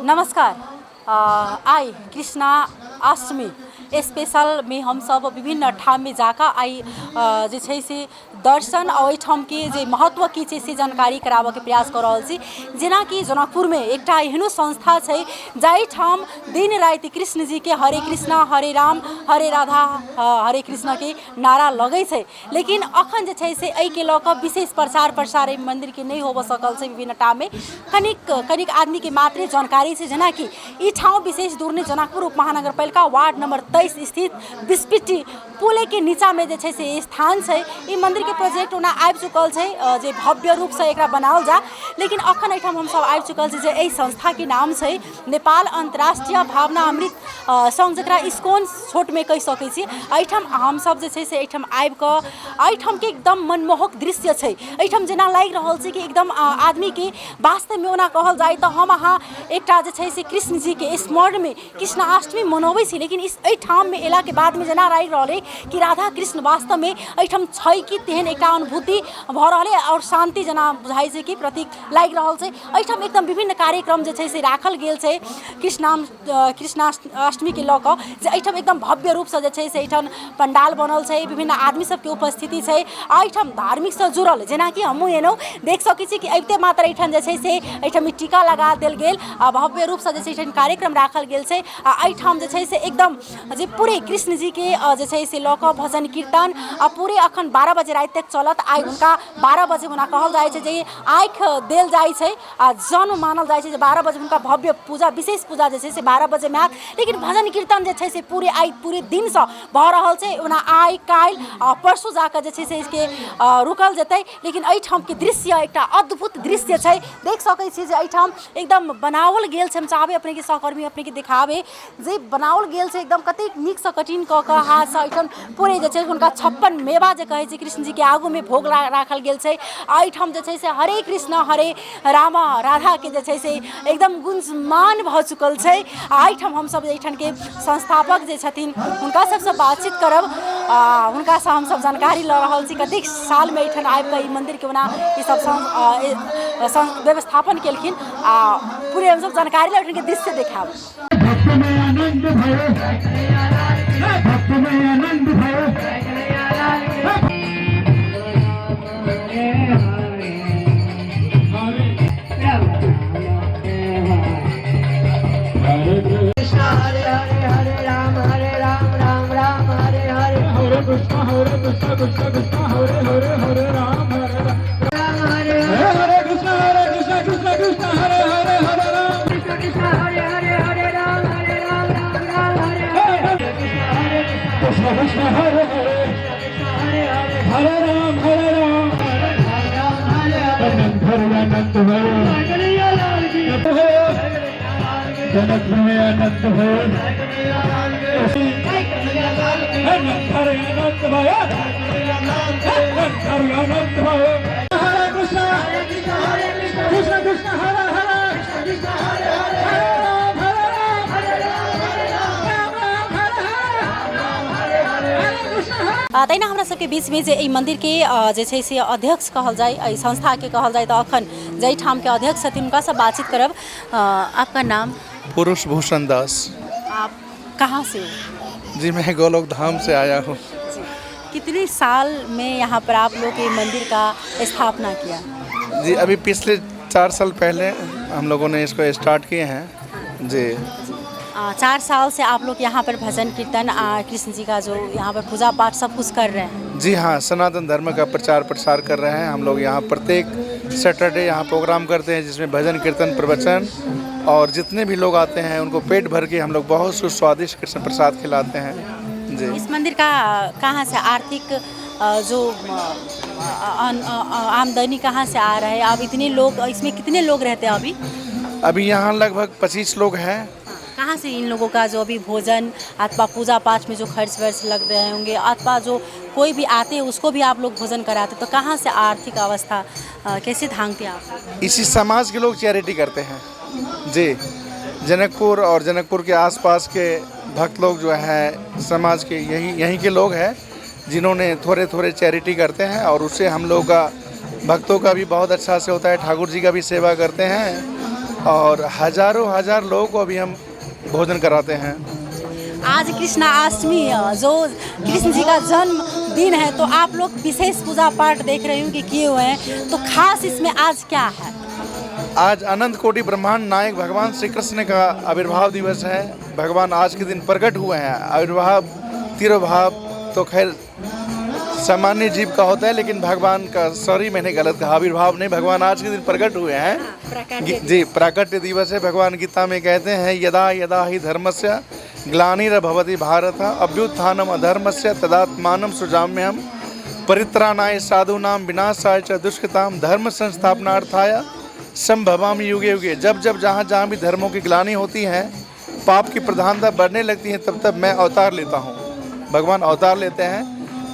नमस्कार। आइ कृष्णाष्टमी स्पेशलमे हमसभ विभिन्न ठाममे जाकऽ आइ जे छै से दर्शन आ ओहिठामके जे महत्व की छै से जानकारी कराबऽके प्रयास कऽ रहल छी। जेनाकि जनकपुरमे एकटा एहनो संस्था छै जाहिठाम दिन राति कृष्णजीके हरे कृष्णा हरे राम हरे राधा हरे कृष्णके नारा लगै छै, लेकिन अखन जे छै से एहिके लऽ कऽ विशेष प्रचार प्रसार एहि मन्दिरके नहि होबऽ सकल छै। विभिन्न ठाममे कनिक कनिक आदमीके मात्रे जानकारी छै। जेनाकि ई ठाउँ विशेष दूर नहि, जनकपुर उपमहानगरपालिका वार्ड नंबर 23 स्थित बिस्पिटी पुलेके नीचाँमे जे छै से स्थान छै। ई मन्दिरके प्रोजेक्ट ओना आबि चुकल छै जे भव्य रूपसँ एकरा बनाओल जाय, लेकिन अखन एहिठाम हमसब आबि चुकल छी जे एहि संस्थाके नाम छै नेपाल अन्तर्राष्ट्रीय भावना अमृत सङ्घ, जकरा इस्कॉन छोटमे कहि सकै छी। एहिठाम हमसब जे छै से एहिठाम आबिकऽ एहिठामके एकदम मनमोहक दृश्य छै। एहिठाम जेना लागि रहल छै कि एकदम आदमीके वास्तवमे ओना कहल जाय तऽ हम अहाँ एकटा जे छै से कृष्णजीके स्मरणमे कृष्णाष्टमी मनबै छी, लेकिन इस एहिठाममे अयलाके बादमे जेना लागि रहल अइ कि राधा कृष्ण वास्तवमे एहिठाम छै कि तेहन एकटा अनुभूति भऽ रहल अइ आओर शान्ति जेना बुझाइ छै कि प्रतीक लागि रहल छै। एहिठाम एकदम विभिन्न कार्यक्रम जे छै से राखल गेल छै कृष्णाम कृष्णाष्टमीके लऽ कऽ, जे एहिठाम एकदम भव्य रूपसँ जे छै से एहिठाम पण्डाल बनल छै, विभिन्न आदमी सबके उपस्थिति छै। एहिठाम धार्मिकसँ जुड़ल जेनाकि हमहूँ एलहुँ, देख सकै छी कि अबिते मात्र एहिठाम जे छै से एहिठाम टीका लगा देल गेल आ भव्य रूपसँ जे छै एहिठाम कार्यक्रम राखल गेल छै। आ एहिठाम जे छै से एकदम जे पूरे कृष्णजीके जे छै से लऽ कऽ भजन कीर्तन आ पूरे अखन 12 बजे राति तक चलत। आइ हुनका 12 बजे ओना कहल जाइ छै जे आँखि देल जाइ छै आ जन्म मानल जाइ छै जे 12 बजे हुनका भव्य पूजा विशेष पूजा जे छै से 12 बजेमे हैत, लेकिन भजन कीर्तन जे छै से पूरे आइ पूरे दिनसँ भऽ रहल छै। ओना आइ काल्हि आ परसू जाकऽ जे छै से इसके रुकल जेतै, लेकिन एहिठामके दृश्य एकटा अद्भुत दृश्य छै। देख सकै छी जे एहिठाम एकदम बनाओल गेल छै। हम चाहबै अपनेके सहकर्मी अपनेके देखाबै जे बनाओल गेल छै एकदम कतेक नीकसँ कटिंग कऽ कऽ हाथसँ। एहिठाम पूरे जे छै हुनका 56 मेवा जे कहै छै कृष्णजीके आगूमे भोग राखल गेल छै। एहिठाम जे छै से हरे कृष्ण हरे राम राधाके जे छै से एकदम गुंजमान भऽ चुकल छै। आ एहिठाम हमसब एहिठामके संस्थापक जे छथिन हुनका सबसँ बातचीत करब, हुनकासँ हमसब जानकारी लऽ रहल छी कतेक सालमे एहिठाम आबिकऽ ई मन्दिरके ओना ई सब व्यवस्थापन केलखिन आ पूरे हमसब जानकारी लऽ एहिठामके दृश्य देखायब। भक्तमय आनंद भयो, भक्तमय आनंद भयो। कृष्ण हरे हरे हरे राम हरे राम राम राम हरे हरे, हरे कृष्ण हरे कृष्ण कृष्ण कृष्ण हरे हरे, हरे राम हरे राम हरे हरे, कृष्ण हरे कृष्ण कृष्ण कृष्ण हरे हरे, हरे राम कृष्ण कृष्ण हरे हरे, हरे राम हरे राम राम राम हरे हरे, कृष्ण कृष्ण हरे हरे, हरे राम हरे राम आनंद हरे आनंद हरे, जनक में आनंद भयो, आनंद हरे आनंद भयो, आनंद हरे आनंद भयो। हरे कृष्ण कृष्ण कृष्ण हरे हरे, हरे राम हरे राम राम राम हरे हरे, हरे कृष्ण हरे। तहिना हमरा सबके बीचमे जे एहि मन्दिरके जे छै से अध्यक्ष कहल जाय, एहि संस्थाके कहल जाय, तऽ अखन जाहिठामके अध्यक्ष छथिन हुनकासँ बातचीत करब। आपका नाम? पुरुष भूषण दास। आप कहाँ से हो? जी, मैं गोलोक धाम से आया हूँ। कितने साल में यहाँ पर आप लोग ये मंदिर का स्थापना किया? जी, अभी पिछले 4 साल पहले हम लोगों ने इसको स्टार्ट किए हैं जी। 4 साल से आप लोग यहाँ पर भजन कीर्तन कृष्ण जी का जो यहाँ पर पूजा पाठ सब कुछ कर रहे हैं? जी हाँ, सनातन धर्म का प्रचार प्रसार कर रहे हैं हम लोग। यहाँ प्रत्येक सैटरडे यहाँ प्रोग्राम करते हैं जिसमें भजन कीर्तन प्रवचन और जितने भी लोग आते हैं उनको पेट भर के हम लोग बहुत सुस्वादिष्ट कृष्ण प्रसाद खिलाते हैं जी। इस मंदिर का कहाँ से आर्थिक जो आमदनी कहाँ से आ रहा है? अब इतने लोग इसमें कितने लोग रहते हैं अभी? अभी यहाँ लगभग 25 लोग हैं। कहाँ से इन लोगों का जो अभी भोजन अथवा पूजा पाठ में जो खर्च वर्च लग रहे होंगे अथवा जो कोई भी आते हैं उसको भी आप लोग भोजन कराते, तो कहाँ से आर्थिक अवस्था कैसे धांगते हैं आप? इसी समाज के लोग चैरिटी करते हैं जी। जनकपुर और जनकपुर के आसपास के भक्त लोग जो हैं समाज के यहीं के लोग हैं जिन्होंने थोड़े थोड़े चैरिटी करते हैं और उससे हम लोग का भक्तों का भी बहुत अच्छा से होता है, ठाकुर जी का भी सेवा करते हैं और हजारों हजार लोगों को अभी हम भोजन कराते हैं। आज कृष्णाष्टमी, जो कृष्ण जी का जन्म दिन है, तो आप लोग विशेष पूजा पाठ देख रहे हो कि किए हुए हैं, तो खास इसमें आज क्या है? आज अनंत कोटि ब्रह्मांड नायक भगवान श्री कृष्ण का आविर्भाव दिवस है। भगवान आज के दिन प्रकट हुए हैं। आविर्भाव तिरोभाव तो खैर सामान्य जीव का होता है, लेकिन भगवान का, सॉरी मैंने गलत कहा, आविर्भाव नहीं, भगवान आज के दिन प्रकट हुए हैं। जी, प्राकट्य दिवस है। भगवान गीता में कहते हैं, यदा यदा हि धर्मस्य ग्लानिर्भवति भारत अभ्युत्थानम अधर्मस्य तदात्मानं सृजाम्यहम् परित्राणाय साधूनां विनाशाय च दुष्कृतां धर्म संस्थापनार्थाय संभवामि युगे युगे। जब जब जहाँ जहाँ भी धर्मों की ग्लानि होती है, पाप की प्रधानता बढ़ने लगती है, तब तब मैं अवतार लेता हूँ। भगवान अवतार लेते हैं,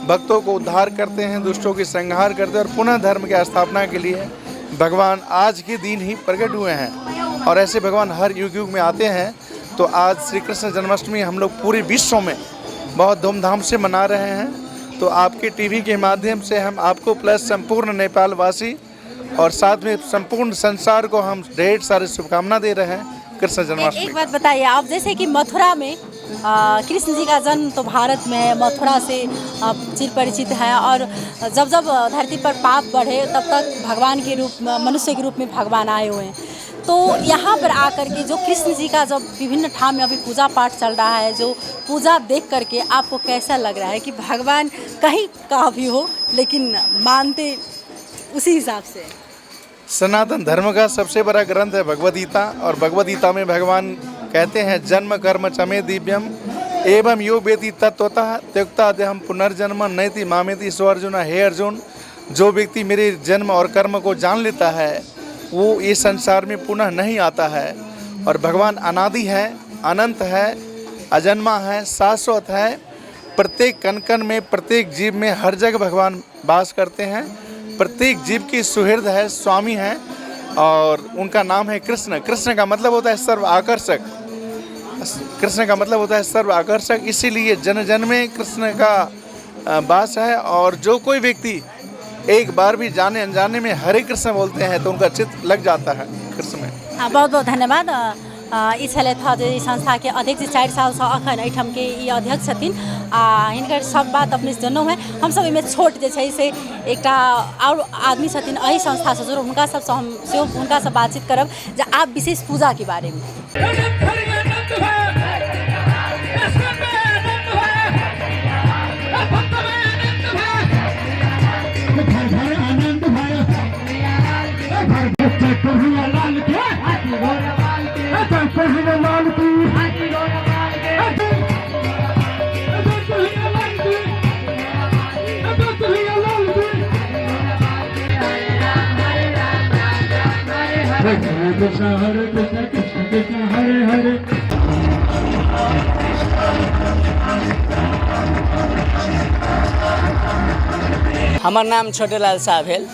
भक्तों को उद्धार करते हैं, दुष्टों की संहार करते हैं और पुनः धर्म की स्थापना के लिए भगवान आज के दिन ही प्रकट हुए हैं। और ऐसे भगवान हर युग युग में आते हैं। तो आज श्री कृष्ण जन्माष्टमी हम लोग पूरे विश्व में बहुत धूमधाम से मना रहे हैं। तो आपके टीवी के माध्यम से हम आपको प्लस संपूर्ण नेपालवासी और साथ में संपूर्ण संसार को हम ढेर सारी शुभकामना दे रहे हैं कृष्ण जन्माष्टमी। एक बात बताइए आप, जैसे कि मथुरा में कृष्ण जी का जन्म तो भारत में है, मथुरा से चिर परिचित है, और जब जब धरती पर पाप बढ़े तब तक भगवान के रूप में, मनुष्य के रूप में भगवान आए हुए हैं। तो यहाँ पर आकर के जो कृष्ण जी का जब विभिन्न ठाम में अभी पूजा पाठ चल रहा है, जो पूजा देख करके आपको कैसा लग रहा है कि भगवान कहीं का भी हो लेकिन मानते उसी हिसाब से? सनातन धर्म का सबसे बड़ा ग्रंथ है भगवद गीता, और भगवद गीता में भगवान कहते हैं, जन्म कर्म चमे दिव्यम एवं यो वेति तत्वतः त्यक्ता देहम पुनर्जन्म नैति मामेति सो अर्जुन। हे अर्जुन, जो व्यक्ति मेरे जन्म और कर्म को जान लेता है वो इस संसार में पुनः नहीं आता है। और भगवान अनादि है, अनंत है, अजन्मा है, शाश्वत है। प्रत्येक कण कण में, प्रत्येक जीव में, हर जगह भगवान वास करते हैं। प्रत्येक जीव की सुहृद है, स्वामी है, और उनका नाम है कृष्ण। कृष्ण का मतलब होता है सर्व आकर्षक। कृष्ण का मतलब होता है सर्व आकर्षक। इसीलिए जन जन में कृष्ण का वास है। और जो कोई व्यक्ति एक बार भी जाने अनजाने में हरे कृष्ण बोलते हैं तो उनका चित्त लग जाता है कृष्ण में। हाँ, बहुत बहुत धन्यवाद। ई छलथि हँ जे ई संस्थाके अध्यक्ष, 4 सालसँ अखन एहिठामके ई अध्यक्ष छथिन आ हिनकर सब बात अपने जनलहुँ हेँ। हमसब एहिमे छोट जे छै से एकटा आओर आदमी छथिन एहि संस्थासँ जुड़ल, हुनका सबसँ हम सेहो हुनकासँ बातचीत करब जे आब विशेष पूजाके बारेमे। Krishna Hare Krishna Krishna Krishna Hare Hare। हमर नाम छोटेलाल शाह भेल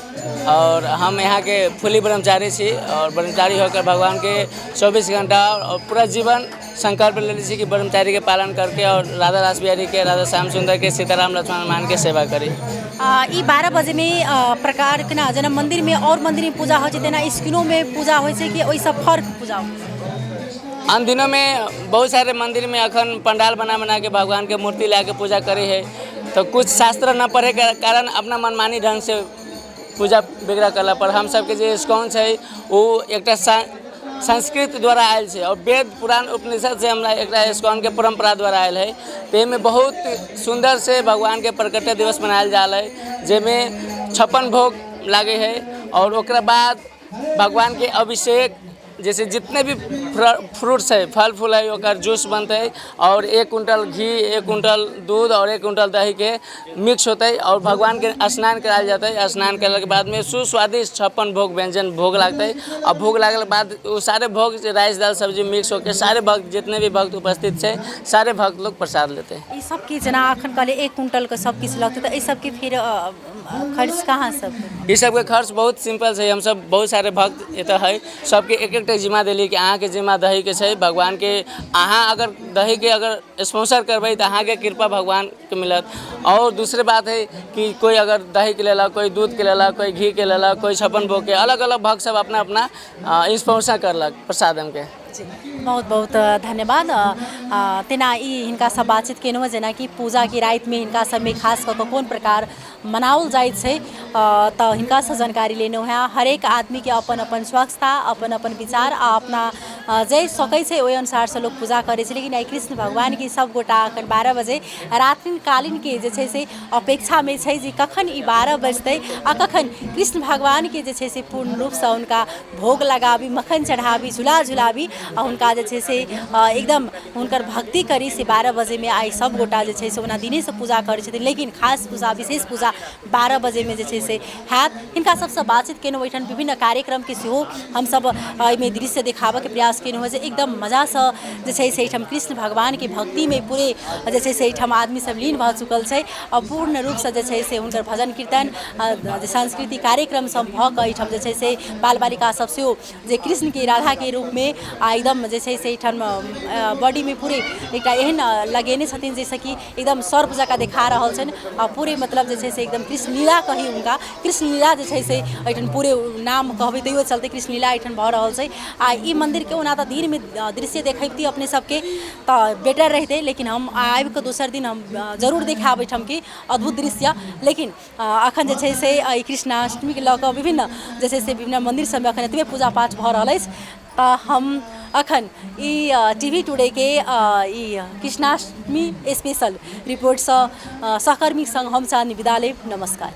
और हम यहाँके फुली ब्रह्मचारी छी और ब्रह्मचारी होकर भगवानके 24 घंटा और पूरा जीवन संकल्प लेने छी कि ब्रह्मचारी के पालन करके और राधा रास बिहारी के, राधा श्याम सुंदर के, सीताराम लक्ष्मण हनुमान के सेवा करी। ई 12 बजेमे प्रकार केना जेना मन्दिरमे और मन्दिरमे पूजा होइ छै तेना स्कूलोमे पूजा होइ छै कि ओहिसँ फर्क पूजा होइ छै? अन्य दिनों में बहुत सारे मंदिर में अखन पंडाल बना बना के भगवान के मूर्ति ला के पूजा करे है, तो कुछ शास्त्र न पढ़े के कारण अपना मनमानी ढंग से पूजा वगैरह करला पर हम सबके जे इस्कॉन छै वो एकटा संस्कृत द्वारा आयल छै और वेद पुराण उपनिषद से हमरा एकटा इस्कॉन के परंपरा द्वारा आयल है। तो एहिमे बहुत सुंदर से भगवान के प्रकट्य दिवस मनायल जा है, जाहिमे 56 भोग लागे है और ओकरा बाद भगवान के अभिषेक जैसे जितने भी फ्रूट्स है, फल फूल है, ओकर जूस बनते है और 1 कुंटल घी, 1 कुंटल दूध और 1 कुंटल दही के मिक्स होते है और भगवान के स्नान करायल जाते है। स्नान करने के बाद में सुस्वादिष्ट 56 भोग व्यंजन भोग लगते है और भोग लागल के बाद वो सारे भोग राइस दाल सब्जी मिक्स होके सारे भक्त जितने भी भक्त उपस्थित थे सारे भक्त लोग प्रसाद लेते हैं। ई सब किछु जेना अखन कहलियै 1 कुंटल के सब किछु लगतै, तऽ एहि सबके फिर खर्च कहाँ सब? ई सबके खर्च बहुत सिंपल छै। हमसब बहुत सारे भक्त एतऽ है, सबके एक एकटा जिम्मा देलियै कि अहाँके जिम्मा दहीके छै। भगवानके अहाँ अगर दहीके अगर स्पॉन्सर करबै तऽ अहाँके कृपा भगवानके मिलत। और दूसरे बात है कि कोइ अगर दहीके लेलक, कोइ दूधके लेलक, कोइ घीके लेलक, कोइ 56 भोगके, अलग अलग भक्त सब अपना अपना स्पॉन्सर करलक प्रसादमके। बहुत बहुत धन्यवाद। तेना ई हिनकासँ बातचीत केलहुँ हँ, जेनाकि पूजाके रातिमे हिनका सबमे खास कऽ कऽ कोन प्रकार मनाओल जाइत छै, तऽ हिनकासँ जानकारी लेलहुँ हँ। हरेक आदमीके अपन अपन स्वच्छता, अपन अपन विचार आ अपना जे सकै छै ओहि अनुसारसँ लोक पूजा करै छै। लेकिन आइ कृष्ण भगवानके सबगोटा एखन 12 बजे रात्रिकालीनके जे छै से अपेक्षामे छै जे कखन ई 12 बजतै आ कखन कृष्ण भगवानके जे छै से पूर्ण रूपसँ हुनका भोग लगाबी, मक्खन चढ़ाबी, झूला झुलाबी आ हुनका जे छै से एकदम हुनकर भक्ति करी। से 12 बजेमे आइ सबगोटा जे छै से ओना दिनेसँ पूजा करै छथिन, लेकिन खास पूजा, विशेष पूजा 12 बजेमे जे छै से हैत। हिनका सबसँ बातचीत केलहुँ। ओहिठाम विभिन्न कार्यक्रमके सेहो हमसब एहिमे दृश्य देखाबऽके प्रयास केलहुँ हँ जे एकदम मजासँ जे छै से एहिठाम कृष्ण भगवानके भक्तिमे पूरे जे छै से एहिठाम आदमी सब लीन भऽ चुकल छै आ पूर्ण रूपसँ जे छै से हुनकर भजन कीर्तन, जे सांस्कृतिक कार्यक्रम सब भऽ कऽ एहिठाम जे छै से बाल बालिका सब सेहो जे कृष्णके राधाके रूपमे आ एकदम जे छै से एहिठाम बॉडीमे पूरे एकटा एहन लगेने छथिन जाहिसँ कि एकदम सर्प जकाँ देखा रहल छनि आ पूरे मतलब जे छै से एकदम कृष्णलीला कही हुनका, कृष्णलीला जे छै से एहिठाम पूरे नाम कहबै तैयो चलतै, कृष्णलीला एहिठाम भऽ रहल छै। आ ई मन्दिरके ओना तऽ दिनमे दृश्य देखैबती अपने सबके तऽ बेटर रहितै, लेकिन हम आबिकऽ दोसर दिन हम जरूर देखायब एहिठामके अद्भुत दृश्य। लेकिन अखन जे छै से एहि कृष्णाष्टमीके लऽ कऽ विभिन्न जे छै से विभिन्न मन्दिर सबमे अखन एतबे पूजा पाठ भऽ रहल अछि। तऽ हम अखन ई टी वी टुडेके ई कृष्णाष्टमी स्पेशल रिपोर्टसँ सहकर्मीक सङ्ग हम चाँदनी विदा लेब। नमस्कार।